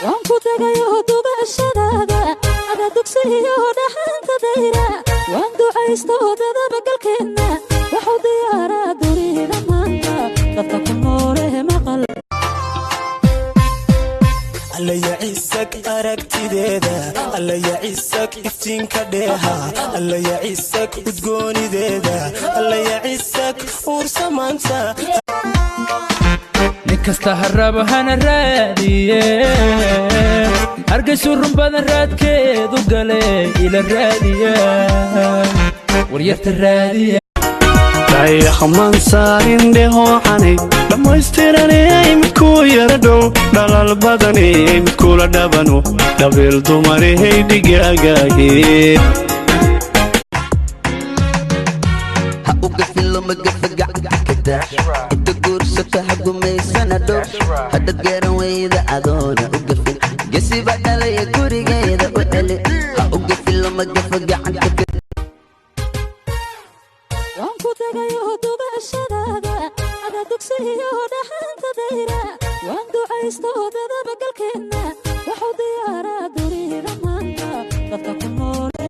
Waan ku tagayo dubashadaada, ada dugsiyo dhaxanta dayra. Waan ducaysto dadabagalkeenna, waxu diyaaraa dunida maanta dadka ku noole maqal. Alla yacisak aragtideeda, alla yacisak iftiinka dheeha, alla yacisak udgoonideeda, alla yacisak uursamaanta. Nin kasta ha rabo hana raadiye, Hargaysu run badan raadkeedu gale. Ila raadiya waryarta, raadiya. Dayaxman saarin dhehoocanay dhammaystiranay, midkuu yara dhow dhalal badanay, midkula dhabano dhabeel dumarhay dhigaagaahe. Ha u gafin loma gafa gacanta ka inta guursata, ha gumaysana dhow. Hadhad garan weyda adoona u gafin, gesiba dhalaya gurigeeda u celi. Ha u gafin loma gafa gacanta ka. Waan ku tagayo dubashadaada, ada dugsiyo dhaxanta dayra. Waan ducaysto dadabagalkeenna, waxu diyaaraa dunida maanta dadka ku noole.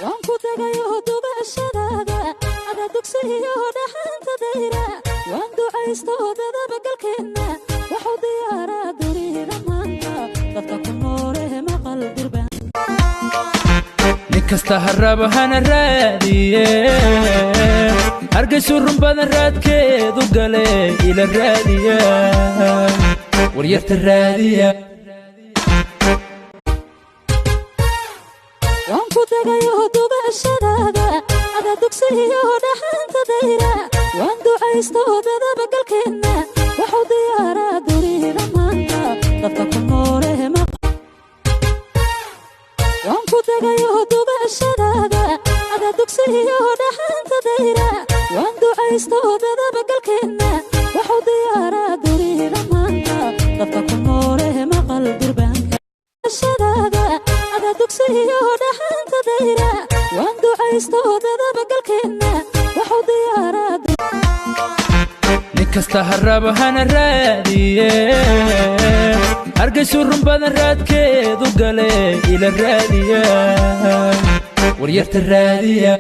Waan ku tagayo dubashadaada, ada dugsiyo dhaxanta dayra. Waan ducaysto dadabagalkeenna, waxu diyaaraa dunida maanta dadka ku noole maqal durban. Nin kasta ha rabo hana raadiye, Hargaysu run badan raadkeedu gale. Ila raadiya waryarta, raadiya. Waan ku tagayo dubashadaada, ada dugsiyo dhaxanta dayra. Waan ducaysto dadabagalkeenna, waxu diyaaraa dunida maanta dadka ku noole maqal. Waan ku tagayo dubashadaada, ada dugsiyo dhaxanta dayra. Waan ducaysto dadabagalkeenna, waxu diyaaraa dunida maanta dadka ku noole maqal durbaanka. Shadaada, ada dugsiyo dhaxanta dayra. Waan ducaysto dadabagalkeenna, waxu diyaaraa. Nin kasta ha rabo hana raadiye, Hargaysu run badan raadkeedu gale. Ila raadiya waryarta, raadiya.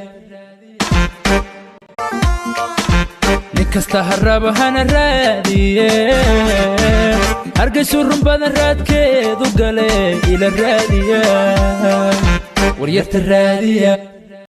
Nin kasta ha rabo hana raadiye, Hargaysu run badan raadkeedu gale. Ila raadiya waryarta, raadiya.